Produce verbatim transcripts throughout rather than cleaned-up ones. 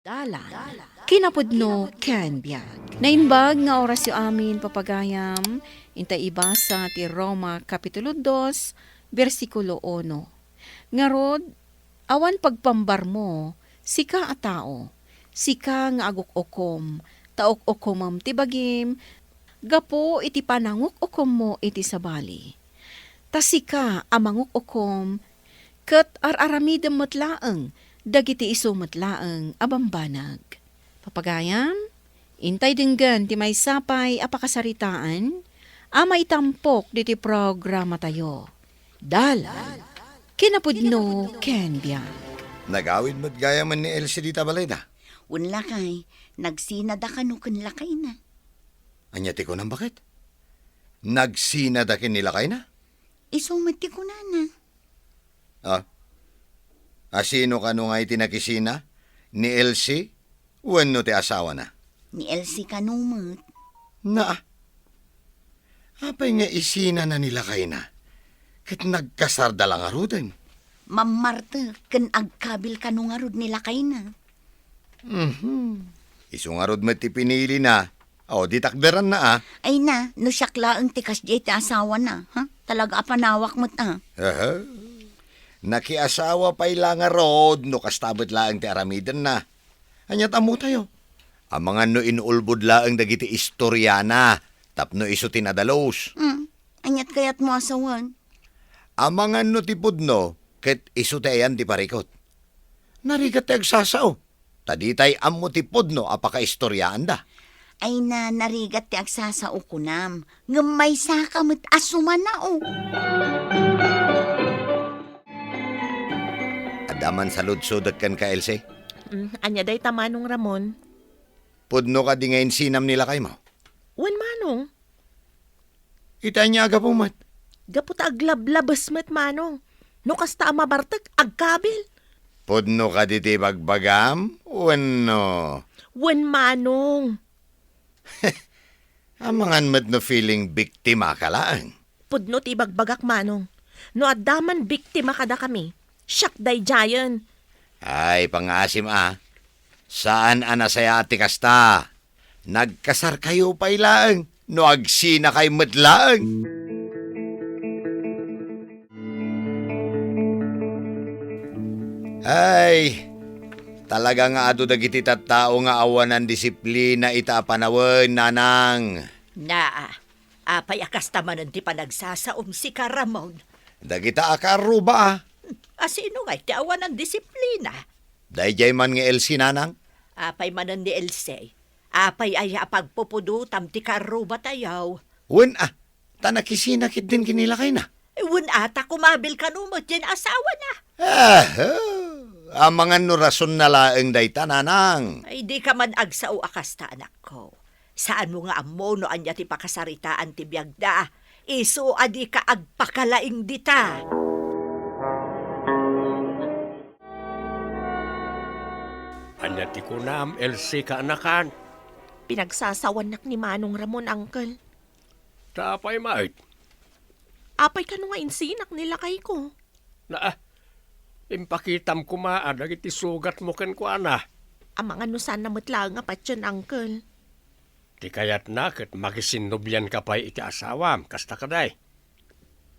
Dalan, kinapudno ken biag. Naimbag nga orasyo amin, papagayam, inta ibasa ti Roma Kapitulo dos, bersikulo uno. Ngarud, awan pagpambarmo, sika a tao, sika nga aguk-ukom, ta uk-ukomem ti bagim, gapu iti pananguk-ukommo iti sabali. Ta sika a manguk-ukom, ket ar-aramidem met laeng dagiti isu met laeng a bambanag. Papagayam, intay denggen ti maysa pay a pakasaritaan a maitampok ditoy programatayo. Dalan, kinapudno ken biag. Nagawid met gayamen ni Elsie dita balayda. Wen lakay, nagsinada kano ken lakayna. Ania ti kunam, baket? Nagsinada ken ni lakayna? Isu met ti kunana. Ah? A sino kano nga iti nakisina? Ni Elsie wenno ti asawana? Ni Elsie kano met. Naa. Apay nga isinana ni lakayna? Ket nagkasarda la ngaruden. Mammartek ken agkabil kano ngarud ni lakayna. Mhm. Isu ngarud met ti pinilina. O, di takderanna, a. Ay na, no siak laeng ti kasdiay ti asawana, ha? Talaga a panawak met, a. Aha. Nakiasawa pay la ngarud no kasta met laeng ti aramidenna. Aniat ammotayo? Amangan no inulbod laeng dagiti istoriana tapno isu ti nadalus. Mm. Aniat kayatmo a sawen? Amangan no ti pudno ket isu ti ayan ti parikut. Narigat ti agsasao. Ta ditay ammo ti pudno a pakaistoriaanda. Ay na, narigat ti agsasao kunam, ngem maysaka met a sumanao. Adda man saludsodek kenka, Elsie? Mm, ania dayta, Manong Ramon? Pudno kadi nga insinam ni lakaymo? Wen, Manong. Ita ania a gapu met? Gapu ta aglablabes met, Manong. No kasta a mabartek, agkabil. Pudno kadi ti ibagbagam wenno? Wen, Manong. Amangan met no feeling biktima ka laeng. Pudno ti ibagbagak, Manong. No adda man biktima kadakami, siak daydiayen. Ay, pangngaasim a. Saan a nasayaat ti kasta. Nagkasarkayo pay laeng no agsinakay met laeng. Ay, talaga nga adu dagiti tattao nga awanan disiplina ita a panawen, nanang. Naa, apay a kasta manen ti panagsasaom, sika Ramon? Dagita a kaarruba, a. A sino ngay ti awanan disiplina? Daydiay man nga Elsie, nanang. Apay manen ni Elsie? Apay aya a pagpupudotam ti kaarrubatayo? Wen a, ta nakisina ketdin ken ni lakayna. Wen a, ta kumabil kano met diay asawana. Ah, amangan no rasonna laeng dayta, nanang. Ay, dika man agsao a kasta, anakko. Saanmo nga ammo no ania ti pakasaritaan ti biagda. Isu a dika agpakalaing dita. Ania ti kunam, Elsie, kaanakan? Pinagsasawannak ni Manong Ramon, Uncle. Ta apay met? Apay kano nga insinak ni lakayko? Naa, impakitam koma a dagiti sugatmo kenkuana. Amangan no saanna met laeng a patien, Uncle. Ti kayatna ket makisinnobianka pay iti asawam, kasta kadi?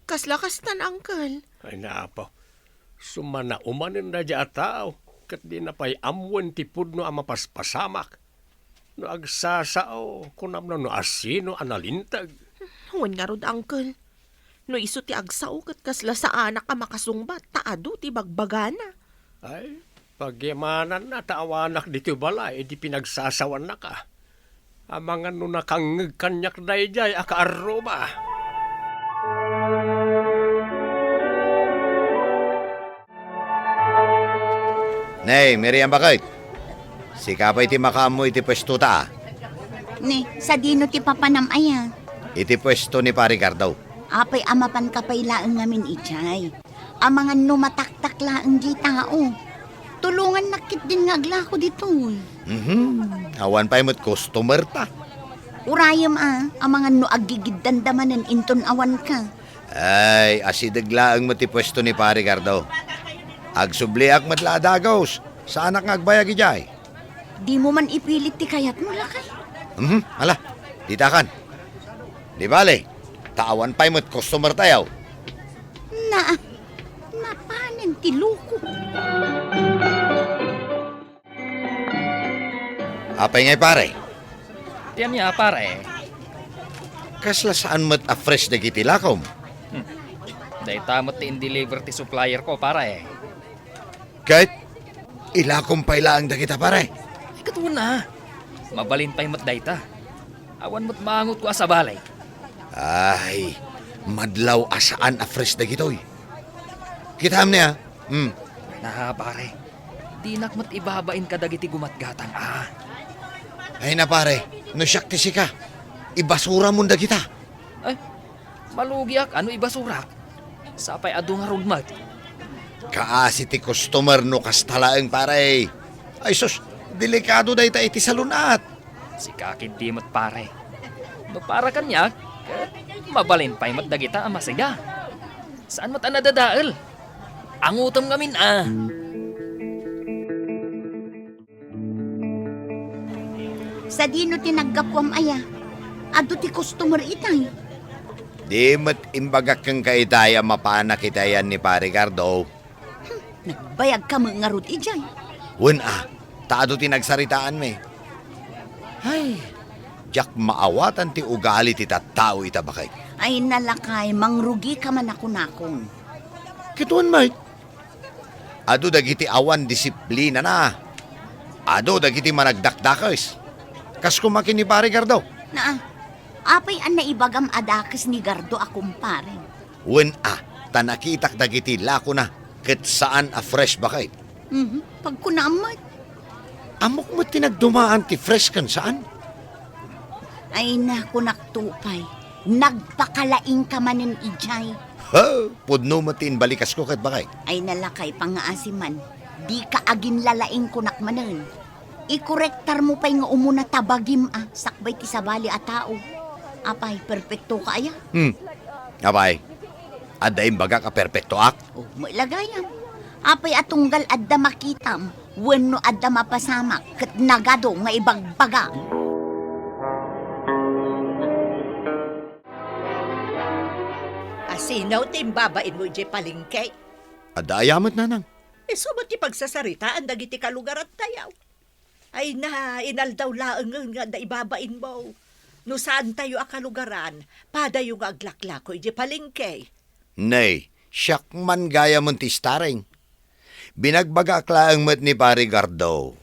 Kasla kastan, Uncle. Ay, naapo. Sumanao manen daydiay a tao, ket dina pay ammoen ti pudno a mapaspasamak. No agsasao, kunamna no asino a nalinteg. Wen ngarud, Uncle. No isu ti agsao ket kasla saanak a makasungbat ta adu ti bagbagana. Ay, pagyamananna ta awanak ditoy balay idi pinagsasawannak a. Amangan no nakangngeg kaniak daydiay a kaarruba. Nay, Miriam, baket? Sika pay ti makaammo iti puestota, a? Ni, sadino ti papanam aya? Iti puesto ni Pari Gardo. Apay a mapanka pay laeng ngamin idiay? Amangan no mataktak laeng diay tao. Tulongannak ketdin nga aglako ditoy. Mhm. Awan pay met customer ta. Urayem a, amangan no aggigiddanda manen inton awanka. Ay, asideg laeng met ti puesto ni Pari Gardo. Agsubliak met la a dagus. Saanak nga agbayag idiay. Dimo man ipilit ti kayatmo, lakay. Mhm, ala, ditakan. Di bale, ta awan pay met customer tayo. Naa, napanen ti loko. Apay ngay, pare? Ti ania, pare? Kasla saan met a fresh dagiti lakom? Hmm. Dayta met ti in-deliver ti supplier ko, pare. Ket ilakom pay laeng dagita, pare? Ay, ket wen a. Mabalin pay met dayta. Awan met maangotko a sabali. Ay, madlaw a saan a fresh dagitoy. Kitaem ni, a? Hmm. Na, pare. Dinak met ibabain kadagiti gumatgatang, a. Ay na, pare, no siak ti sika, ibasuramon dagita. Ay, malugiak a no ibasurak. Sapay adu ngarud met. Kaasi ti customer no kasta laeng, pare. Ay sus, delikado dayta iti salun-at. Sika ketdi met, pare. No para kaniak, ket mabalin pay met dagita a masiga. Saan met a nadadael? Angotem ngamin a. Sadino ti naggapuam aya? Adu ti customer itay. Di met imbagak kenka itay a mapanak itay ni Pare Gardo. Hmm, nagbayagka met ngarud idiay. Wen a, ta adu ti nagsaritaanmi. Ay, diak maawatan ti ugali ti tattao ita, baket. Ay, nalakay, mangrugika man a kunakon. Ket wen met, adu dagiti awan disiplinana. Adu dagiti managdakdakes. Kas koma ken ni Pare Gardo. Naa, apay a naibagam a dakes ni Gardo a kumparem? Wen a, ta nakitak dagiti lakona ket saan a fresh, baket. Mhm, pagkunaam met. Ammok met ti nagdumaan ti fresh ken saan. Ay, nakunak to pay, nagpakalaingka manen idiay. Ha, pudno met ti imbalikasko ket, baket. Ay, nalakay, pangaasi man. Dika aginlalaing, kunak manen. Ikorektarmo pay nga umuna ta bagim a sakbay ti sabali a tao. Apay, perpektoka aya? Hmm. Apay, adda imbagak a perpektoak? O, met la gayam. Apay a tunggal adda makitam wenno adda mapasamak ket nagadu nga ibagbagam? Asino ti imbabainmo idiay palengke? Adda aya met, nanang? Isu met ti pagsasaritaan dagiti kalugarantayo. Ay na, inaldaw laengen nga adda ibabainmo. No saantayo a kalugaran, padayo nga aglaklako idiay palengke. Nay, siak man gayamen ti starring. Binagbagaak laeng met ni Pare Gardo,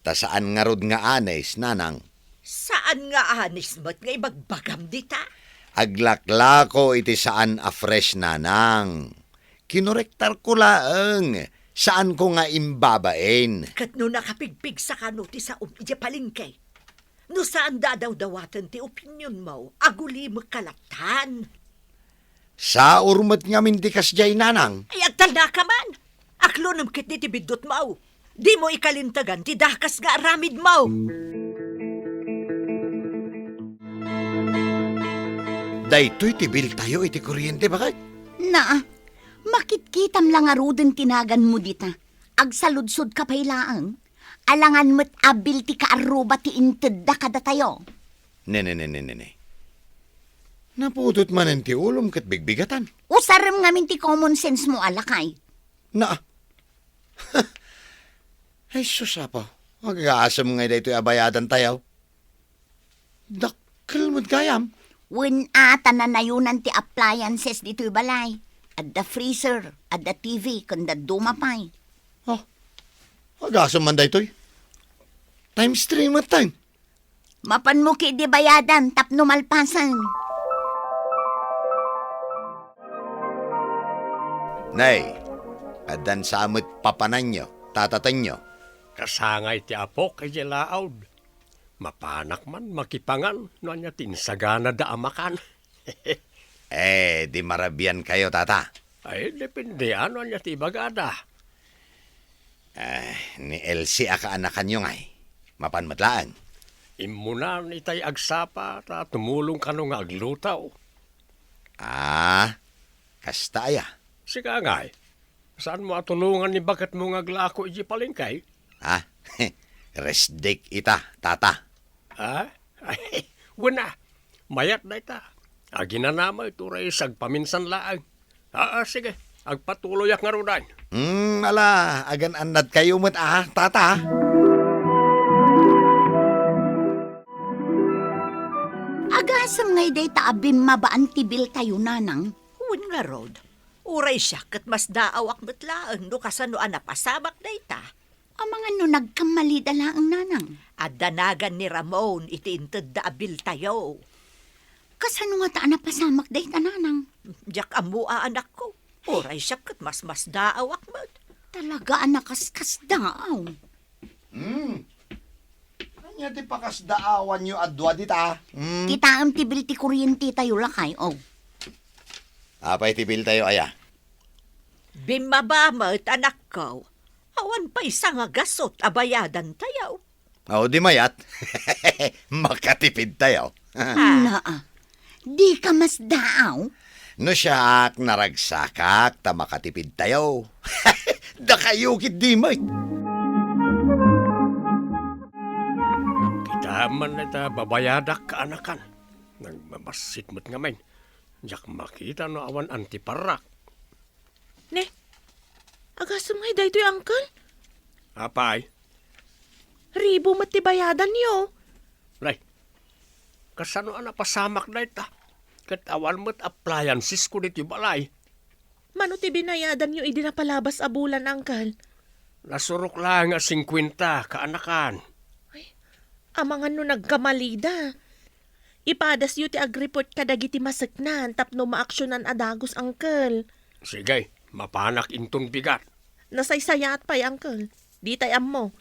ta saan ngarud nga anis, nanang. Saan nga anis met nga ibagbagam dita? Aglaklako iti saan a fresh, nanang. Kinorektarko laeng, saanko nga imbabain. Ket no nakapigpigsa kano ti saom idiay palengke, no saanda a dawdawaten ti opinionmo, agulimekka lattan. Saor met ngamin ti kasdiay, nanang. Ay, agtalnaka man! Aklonem ketdi ti biddutmo. Dimo ikalintegan ti dakes nga aramidmo. Daytoy ti biltayo iti kuryente, baket. Naa, makitkitam la ngaruden ti naganmo dita. Agsaludsodka pay laeng. Alangan met a bil ti kaarruba ti intedda kadatayo. Ne, ne, ne, ne, ne, ne. Napudot manen ti ulom ket bigbigatan. Usarem ngamin ti common sense mo a lakay. Na. Ay, sus, apo. Agasem ngay daytoy a bayadantayo. Dakkel met gayam. Wen a, ta nanayonan ti appliances ditoy balay. Adda freezer, adda T V, ken dadduma pay. Oh, agasem man daytoy. Times three met time. Mapanmo ketdi bayadan tapno malpasen. Nay, addan sa met papananyo, tatatenyo. Kasangay ti apok idiay laud. Mapanak man makipangan no ania ti insaganada a makan. Eh, di marabian kayo, tata. Ay, depende no ania ti ibagada. Eh, ni Elsie a kaanakanyo ngay. Mapan met laeng. Immunan itay agsapa ta tumulong kano nga agluto. Ah, kasta aya? Sika ngay, saanmo a tulongan ni baketmo nga aglako idiay palengke? Ah, Resdek ita, tata. Ah? Ay, wen a. Mayat dayta. Aginana met uray sagpaminsan laeng. Ah, ah, sige. Agpatuloyak ngaruden. Hmm, ala, agan-annadkayo met a, tata. Agasem ngay dayta a bimmabaan ti biltayo, nanang? Wen ngarud, uray siak ket masdaawak met laeng no kasano a napasamak dayta. Amangan no nagkammalida laeng, nanang? Adda nagan ni Ramon iti intedda a biltayo. Kasano ngata a napasamak dayta, nanang? Diak ammo a, anakko. Uray siak ket masmasdaawak met. Talaga a nakaskasdaaw. Hmm. Ania ti pakasdaawanyo a dua dita? Hmm. Kitaem ti bill ti kuryentetayo, lakay, o. Apay ti billtayo, aya? Bimmaba met, anakko. Awan pay sangagasut a bayadantayo. O, di mayat. Makatipidtayo. Ah. Naa, dika masdaaw? No siak, naragsakak ta makatipidtayo. Dakayo ketdi met. Kitaem man dayta babayadak, kaanakan. Nagmabassit met ngamin. Diak makita no awan antiparrak. Ne, agasem ngay daytoy, uncle? Apay? Ribu met ti bayadanyo. Nay, kasano a napasamak dayta? Ket awan met appliancesko ditoy balay. Mano ti binayadanyo idi napalabas a bulan, uncle? Nasurok laeng a singkuenta, kaanakan. Ay, amangan no nagkammalida. Ipadasyo ti agreport kadagiti maseknan tapno maaksyonan a dagus, uncle. Sige, mapanak inton bigat. Nasaysayaat pay, uncle. Ditay ammo.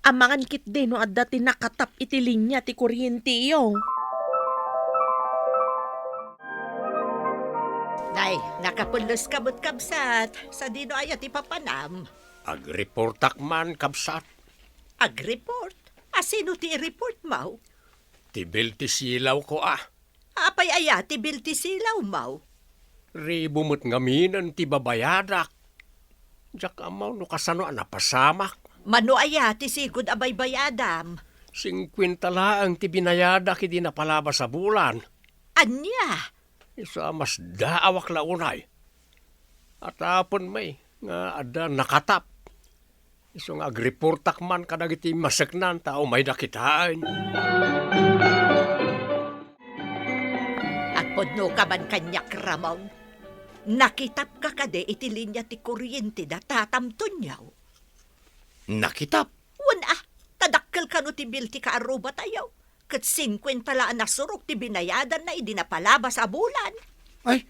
Amangan ketdi no adda ti nakatap iti linia ti kuryentiyo. Nay, nakapulloska met, kabsat. Sadino aya ti papanam? Agreportak man, kabsat. Agreport? A sino ti ireport, maw? Ti bill ti silawko, a. Apay aya ti bill ti silaw, maw? Ribu met ngaminen ti babayadak. Diak ammo no kasano a napasamak. Mano aya ti sigud a baybayadam? Singkuenta laeng ti binayadak idi napalabas a bulan. Ania? Isu a masdaawak la unay. Atapen met nga adda nakatap. Isu nga agreportak man kadagiti maseknan ta umayda kitaen. Agpudnoka man kaniak, Ramon. Nakitapka kadi iti linia ti kuryente da tatam Tonio? Nakitap? Wen a, ta dakkel kano ti bill ti kaarrubatayo. Ket singkuenta la a nasurok ti binayadanna idi napalabas a bulan. Ay,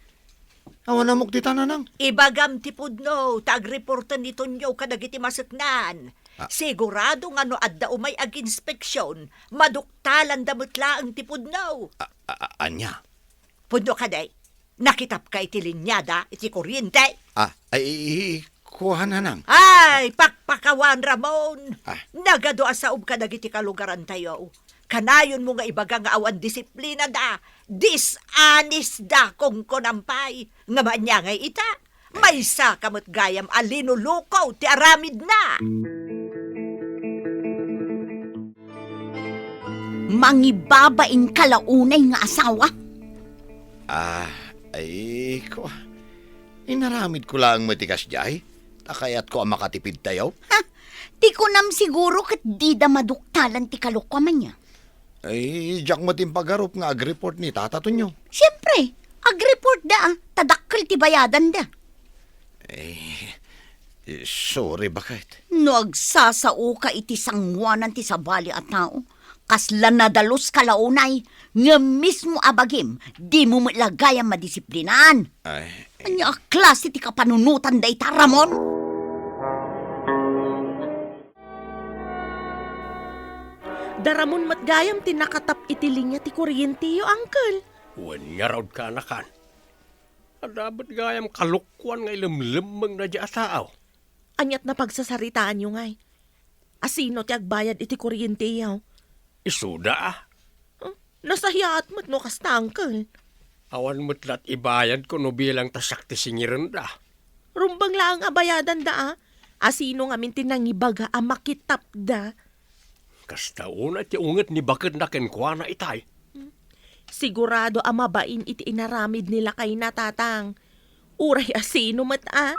awan ammok dita, nanang. Ibagam ti pudno ta agreporten ni Tonio kadagiti maseknan. Ah. Sigurado nga no adda umay aginspeksion, maduktalanda met laeng ti pudno. A-, a-, a-, ania? Pudno kadi, nakitapka iti linyada iti kuryente? Ah, ay, i-, i-, kuan, nanang. Ay, pakpakawan, Ramon. Ah. Nagadu a saob kadagiti kalugarantayo. Kanayonmo nga ibaga nga awan disiplinada, dishonestda, kunkunam pay. Ngem ania ngay ita? Maysaka met gayam a linuluko ti aramidna. Mangibabainka la unay nga asawa? Ah, ay, ko. Inaramidko laeng met ti kasdiay, ta kayatko a makatipidtayo. Ha? Ti kunam siguro ket dida maduktalan ti kalokuam aya. Ay, diak met impagarup nga agreport ni Tata Tonio. Siempre, agreport da, ah, ta dakkel ti bayadan da. Eh, sorry, baket. No agsasaoka iti sanguanan ti sabali a tao, kasla nadalus ka la unay, ngem mismo a bagim, dimo met la gayam madisiplinaan. Ay, eh. Ania a klase ti kapanunotan dayta, Ramon? Da Ramon met gayam ti nakatap iti linia ti kuryentiyo, uncle. Wen ngarud, kaanakan. Adda met gayam kalokuan nga ilemlemmengna diay a tao. Aniat napagsasaritaanyo ngay? Asino ti agbayad iti kuryentiyo? Isuda, ah. Huh? Nasayaat met no kasta, uncle. Awan met lat ibayadko no bilang ta siak ti singirenda. Rumbeng laeng a bayadanda, ah. Asino ngamin ti nangibaga a makitapda? Kasta unay ti unget ni baketna kenkuana itay. Sigurado a mabain iti inaramid ni lakayna, Tatang. Uray a sino met a.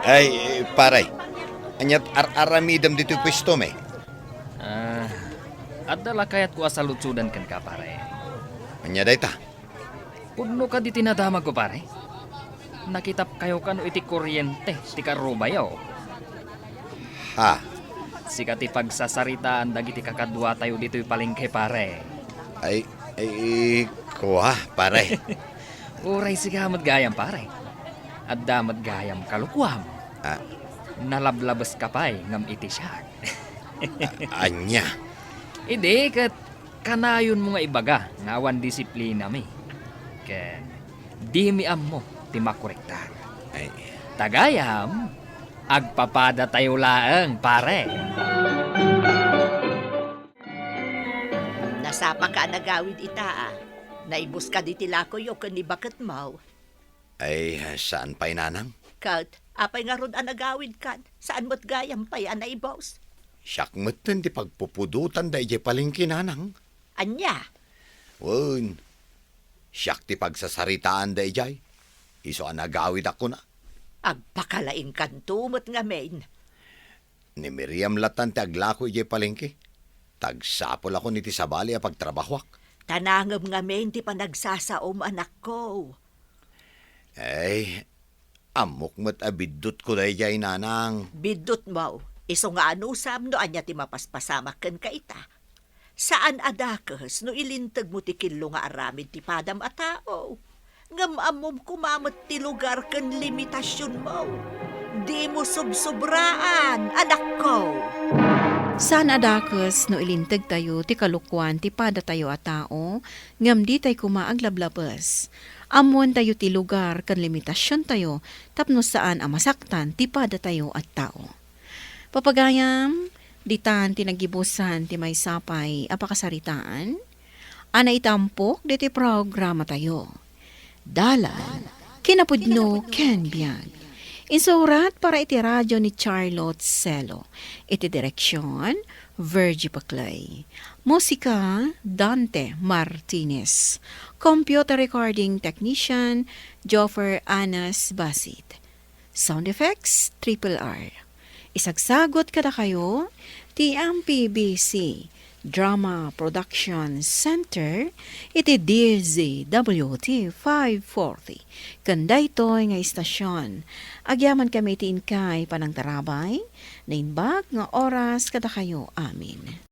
Ay, pare, ania't ar-aramidem ditoy puesto mi? Ah, adda la kayatko a saludsodan kenka, pare. Ania dayta? Pudno kadi ti nadamagko, pare? Nakitapkayo kano iti koriente ti karrubayo? Ha? Sika ti pagsasaritaan dagiti kakaduatayo ditoy palengke, pare. Ay, ay, kua, pare. Uray sika met gayam, pare. Adda met gayam kalukuam. Ah. Nalablabes ka pay ngem iti siak. A-, ania? Idi ket kanayonmo nga ibaga nga awan disiplinami. Ken dimi ammo ti makorektar. Ay. Ta gayam, agpapadatayo laeng, pare. Nasapaka a nagawid ita a. Naibus kadi ti lakoyo ken ni baketmo. Ay, saan pay, nanang? Ket, apay ngarud a nagawidkan? Saan met gayam pay a naibus? Siak metten ti pagpupudotan daydiay palengke, nanang. Ania? Wen, siak ti pagsasaritaan daydiay. Isu a nagawidak kuna. Agpakalaingkanto met ngamin. Ni Miriam latan ti aglako idiay palengke. Tagsapulakon iti sabali a pagtrabahoak. Ta nangem ngamin ti panagsasaom, anakko. Ay, ammok met a biddutko daydiay, nanang. Biddutmo, isu nga anusam no ania ti mapaspasamak kenka ita. Saan a dakes no ilintegmo ti killo nga aramid ti padam a tao. Ngem ammom koma met ti lugar ken limitasionmo. Dimo sobsobraan, anakko. Saan a dakes no ilintegtayo ti kalokuan ti padatayo a tao, ngem ditay koma aglablabes. Ammoentayo ti lugar ken limitasiontayo tapno saan a masaktan ti padatayo a tao. Papagayam, ditan ti naggibusan ti maysa pay a pakasaritaan a naitampok ditoy programatayo. Dalan, kinapudno ken biag. Insurat para iti radio ni Charlotte Celo. Iti direksion, Virgie Paclay. Musika, Dante Martinez. Computer recording technician, Joffer Anas Basit. Sound effects, Triple R. Isagsagut kadakayo ti M P B C Drama Production Center iti D Z W T five forty. Ken daytoy nga istasyon, agyamankami ti inkay panangtarabay, naimbag nga oras kadakayo amin.